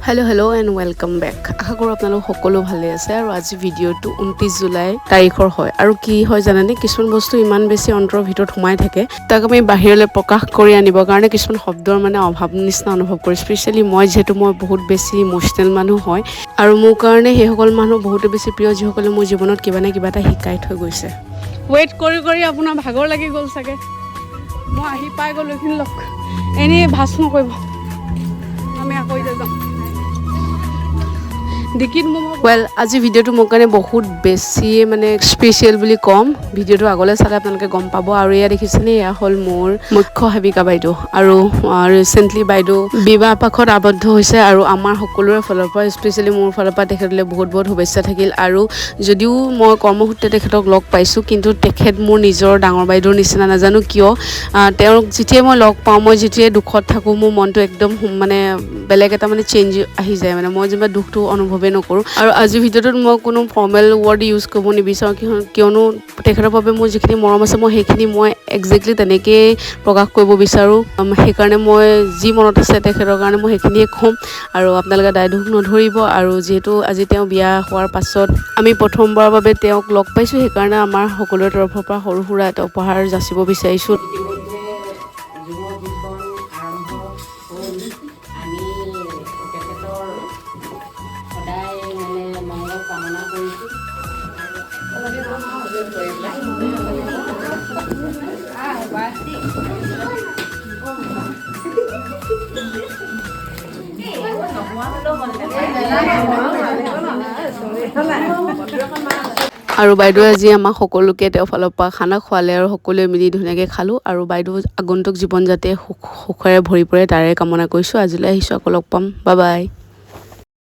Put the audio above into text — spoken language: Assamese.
Hello, hello and welcome back. আশা কৰোঁ আপোনালোক সকলো ভালে আছে। আৰু আজি ভিডিঅ'টো 29 জুলাই তাৰিখৰ হয়। আৰু কি হয় জানেনে, কিছুমান বস্তু ইমান বেছি অন্তৰৰ ভিতৰত সোমাই থাকে, তাক আমি বাহিৰলৈ প্ৰকাশ কৰি আনিবৰ কাৰণে কিছুমান শব্দৰ মানে অভাৱ নিচিনা অনুভৱ কৰোঁ। স্পেচিয়েলি মই, যিহেতু মই বহুত বেছি ইম'চনেল মানুহ হয় আৰু মোৰ কাৰণে সেইসকল মানুহ বহুতো বেছি প্ৰিয়, যিসকলে মোৰ জীৱনত কিবা নে কিবা এটা শিকাই থৈ গৈছে। ৱেইট কৰি কৰি আপোনাৰ ভাগৰ লাগি গ'ল চাগে। মই আহি পাই গ'লোঁ এইখিনি। লওক, এনেই ভাজ নকৰিব। আমি আকৌ এতিয়া যাম ডিকিত মোৰ। ৱেল, আজি ভিডিঅ'টো মোৰ কাৰণে বহুত বেছিয়ে মানে স্পেচিয়েল বুলি ক'ম। ভিডিঅ'টো আগলৈ চালে আপোনালোকে গম পাব। আৰু এয়া দেখিছেনে, এয়া হ'ল মোৰ মুখ্য সেৱিকা বাইদেউ। আৰু ৰিচেণ্টলি বাইদেউ বিবাহ পাশত আবদ্ধ হৈছে। আৰু আমাৰ সকলোৰে ফালৰ পৰা, স্পেচিয়েলি মোৰ ফালৰ পৰা তেখেতলৈ বহুত বহুত শুভেচ্ছা থাকিল। আৰু যদিও মই কৰ্মসূত্ৰে তেখেতক লগ পাইছোঁ, কিন্তু তেখেত মোৰ নিজৰ ডাঙৰ বাইদেউৰ নিচিনা। নাজানো কিয়, তেওঁক যেতিয়াই মই লগ পাওঁ, মই যেতিয়াই দুখত থাকোঁ, মোৰ মনটো একদম মানে বেলেগ এটা মানে চেঞ্জ আহি যায়। মানে মই যেনিবা দুখটো অনুভৱেই নকৰোঁ। আৰু আজিৰ ভিডিঅ'টোত মই কোনো ফৰ্মেল ৱৰ্ড ইউজ কৰিব নিবিচাৰোঁ, কিয়নো তেখেতৰ বাবে মোৰ যিখিনি মৰম আছে, মই সেইখিনি মই একজেক্টলি তেনেকেই প্ৰকাশ কৰিব বিচাৰোঁ। সেইকাৰণে মই যি মনত আছে তেখেতৰ কাৰণে, মই সেইখিনিয়ে ক'ম আৰু আপোনালোকে দায় দোষ নধৰিব। আৰু যিহেতু আজি তেওঁ বিয়া হোৱাৰ পাছত আমি প্ৰথমবাৰৰ বাবে তেওঁক লগ পাইছোঁ, সেইকাৰণে আমাৰ সকলোৰে তৰফৰ পৰা সৰু সুৰা এটা উপহাৰ যাচিব বিচাৰিছোঁ। ইতিমধ্যে যুৱ জীৱন আৰম্ভ হ'ল। আমি তেখেতৰ সদায় মানে মংগল কামনা কৰিছোঁ। কৰি পেলাই। আৰু বাইদেৱে আজি আমাক সকলোকে তেওঁৰ ফালৰ পৰা খানা খোৱালে আৰু সকলোৱে মিলি ধুনীয়াকৈ খালোঁ। আৰু বাইদেউ আগন্তুক জীৱন যাতে সুখ সুখেৰে ভৰি পৰে, তাৰে কামনা কৰিছোঁ। আজিলৈ আহিছোঁ, আকৌ লগ পাম। Bye bye.